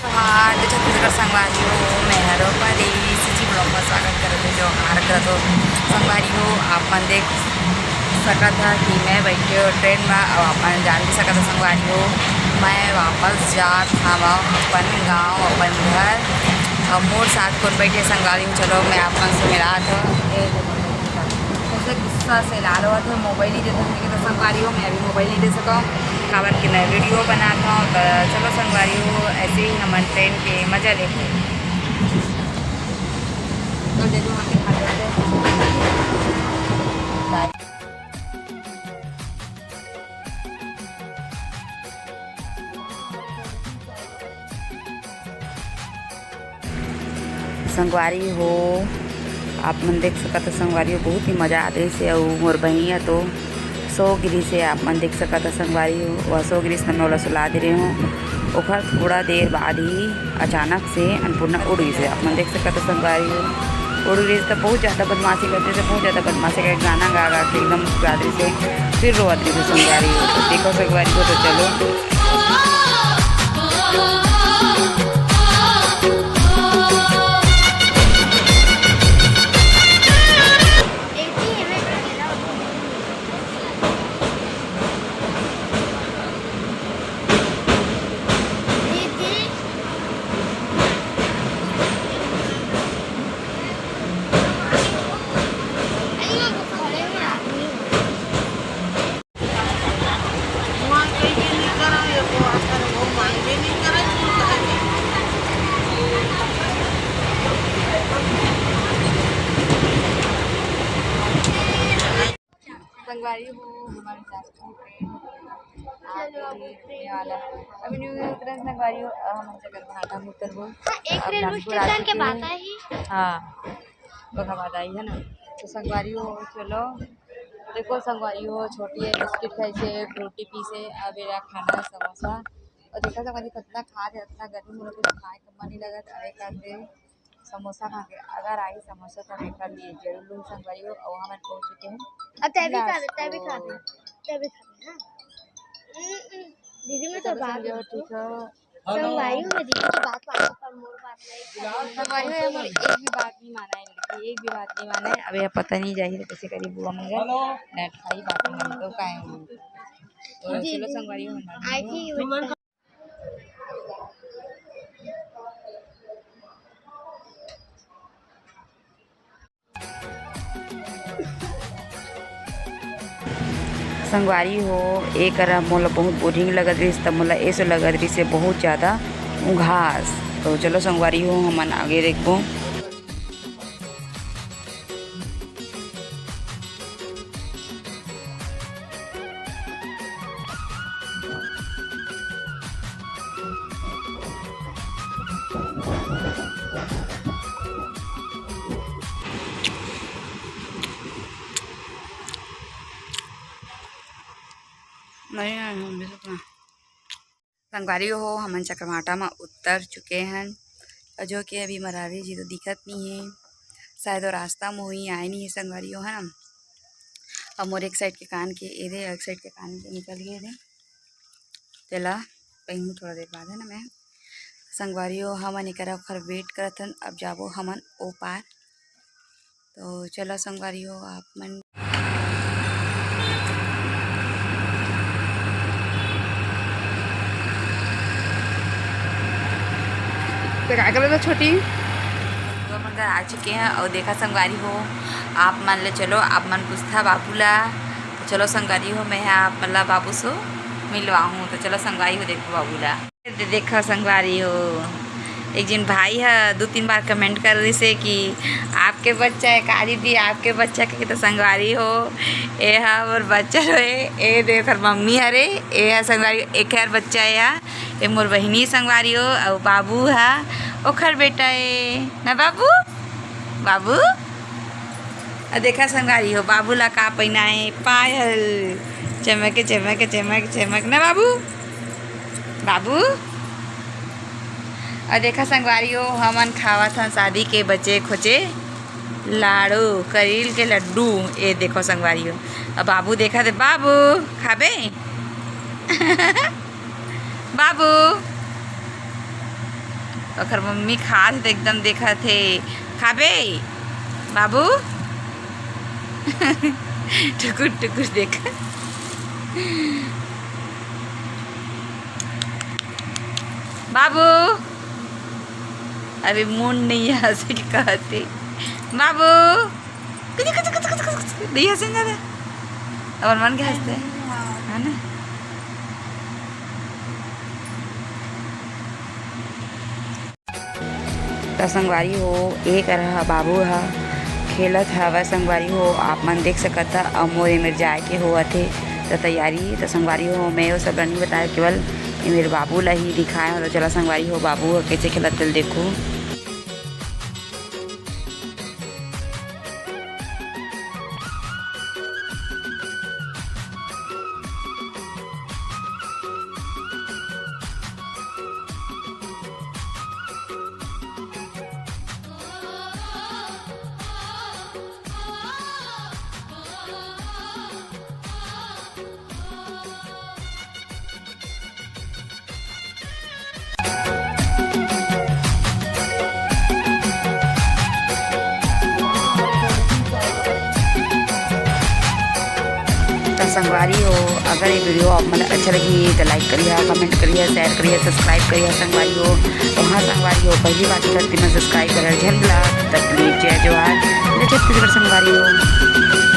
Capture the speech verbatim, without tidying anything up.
जोहार, जय छत्तीसगढ़ संगवारी हो, मैं हरो परेश जी vlog में स्वागत करत हो, जोहार करत हो। संगवारी हो, आप मन देख सकत हा कि मैं बैठे हो ट्रेन में, और आप मन जान भी सकत हो संगवारी हो, मैं वापस जात हवं अपन गांव, अपन घर। और मोर साथ कौन बैठे संगवारी हो, चलो मैं आप मन से मिलात हूँ। ये देखो, कैसे गुस्सा से लाल होत हे, मोबाइल ही दे दो, तो संगवारी हो, मैं अभी मोबाइल नहीं दे सकूँ, काबर कि मैं वीडियो बनात हूँ। तो चलो संगवारी हो, ऐसे ही हम ट्रेन के मजा लेते हैं। तो दे दो, वहाँ के खा लेते हैं। संगवारी हो, आप मन देख सकत हो संगवारी हो, बहुत ही मजा आते से। अउ मोर बहिनिया तो सो गिरी से, आप मन देख सकत हो संगवारी हो, वह सो गिरी से, मैं ओला सुला दे रहे हूँ। ओखर थोड़ा देर बाद ही अचानक से अन्नपूर्णा उड़ गई से, आप मन देख सकत हो संगवारी हो, उड़ गई से। तो बहुत ज़्यादा बदमाशी करते से, बहुत ज़्यादा बदमाशी करके गाना गा गा के एकदम सुला दे से, फिर रोवत रही से संगवारी हो। तो देखो संगवारी हो, तो चलो। संगवारी हो, हमारे साथ में चलो, अब ये वाला। अभी न्यू न्यू उतरन संगवारी हो, अब हम चक्कर भाटा में उतरबो। हाँ, एक अब रेलवे नागपुर आ स्टेशन के चुके बाद हैं। आई। हाँ, बघा बाद आई है ना। तो संगवारी हो, चलो, देखो संगवारी हो, छोटी है, बिस्किट खाई से, फ्रूटी पी से, अब ये खाना है समोसा। और देखा संगवारी कितना खा रहे, इतना गर्मी में कुछ खाए का मन नहीं लगा, तो एक आध समोसा खा के अगर आई समोसा तो मैं कर लिए जरूर लूँ संगवारी हो। और हम पहुँच चुके हैं। अब तय भी खा ले, तय भी खा ले, तय भी खा ले, हाँ। हम्म, हम्म। दीदी, मैं तो चलो बात संगवारी हो, बोलती हूँ। ठीक है। संगवारी हो, मैं दीदी की बात मानती हूँ, पर मोर बात नहीं। संगवारी हो, ये मोर एक भी बात नहीं माना है, लड़की एक भी बात नहीं माना है। अब ये पता नहीं जाहिर कैसे करी बुआ मंगल, नेट खाई बात नहीं मानता, तो काहे हुई? तो जी, चलो जी। संगवारी हो, आई थी। संगवारी हो, ए करा मोला बहुत बोरिंग लगत रहिस, त मोला एसो लगत रहिस हे बहुत ज़्यादा उघास। तो चलो संगवारी हो, हमन आगे देखबो। नहीं आए हम भी सपना। संगवारी हो, हमन चक्रमाटा म उतर चुके हन। अउ जो कि अभी मरारी जी तो दिखत नहीं है, शायद वो रास्ता म होही, आए नहीं है संगवारी हो, है ना। अब मोर एक साइड के कान के एदे, एक साइड के कान के निकल गए थे, तेला पहिनहूँ थोड़ा देर बाद, है ना। मैं संगवारी हो, हमन एकरा ओखर वेट करत हन। अब जाबो हमन ओ पार। तो चलो संगवारी हो, आप मन तो का करे तो छोटी? तो हमन घर आ चुके हैं और देखा संगवारी हो, आप मन ले चलो, आप मन पूछथा बाबू ला। तो चलो संगवारी हो, मैं हा आप मन ला बाबू सो मिलवा हूँ। तो चलो संगवारी हो, देखो बाबू ला। दे-, देखा संगवारी हो, एक जिन भाई ह दू तीन बार कमेंट कर रहिस हे कि आपके बच्चा है का दीदी, आपके बच्चा के। तो संगवारी हो, ए हा मोर बच्चा रोए, ए दे ओकर मम्मी हरे, ए हा संगवारी हो, एक हर बच्चा ए हा, ए मोर बहिनी संगवारी हो, अउ बाबू हा ओखर बेटा ए ना बाबू, बाबू। अ देखा संगवारी हो, बाबू ला का पहिनाए, पायल, चमक चमक चमक चमक ना बाबू। बाबू, अउ देखा संगवारी हो, हमन खावत हन शादी के बचे खोचे लाड़ू, करील के लड्डू। ए देखो संगवारी हो, अब बाबू देखा दे, बाबू खाबे? बाबू, ओकर मम्मी खात हे त एकदम देखत हे। खाबे बाबू? टुकुर टुकुर देख। बाबू, अभी मूड नहीं है हंसे के कहते। बाबू, कुछ कुछ कुछ कुछ कुछ नहीं हंसे ज्यादा। अपन मन के हंसते हैं, है ना? त संगवारी हो, ए करा ह बाबू ह खेलत हवय। संगवारी हो, आप मन देख सकत ह, अउ मोर एमेर जाए के होवत हे। त तैयारी, त संगवारी हो, मैं ओ सब ल नइ बताए, केवल एमेर बाबू ल ही दिखाए हव। चला संगवारी हो, बाबू ह कइसे खेलत तेल देखू। त संगवारी हो, अगर ये वीडियो आप मन अच्छा लगी त लाइक करिहा, कमेंट करिहा, शेयर करिहा, सब्सक्राइब करिहा संगवारी हो। तो हाँ संगवारी हो, पहली बात धरती में सब्सक्राइब करा झन भुला। तब प्लीज जय जोहार, जय छत्तीसगढ़ संगवारी हो।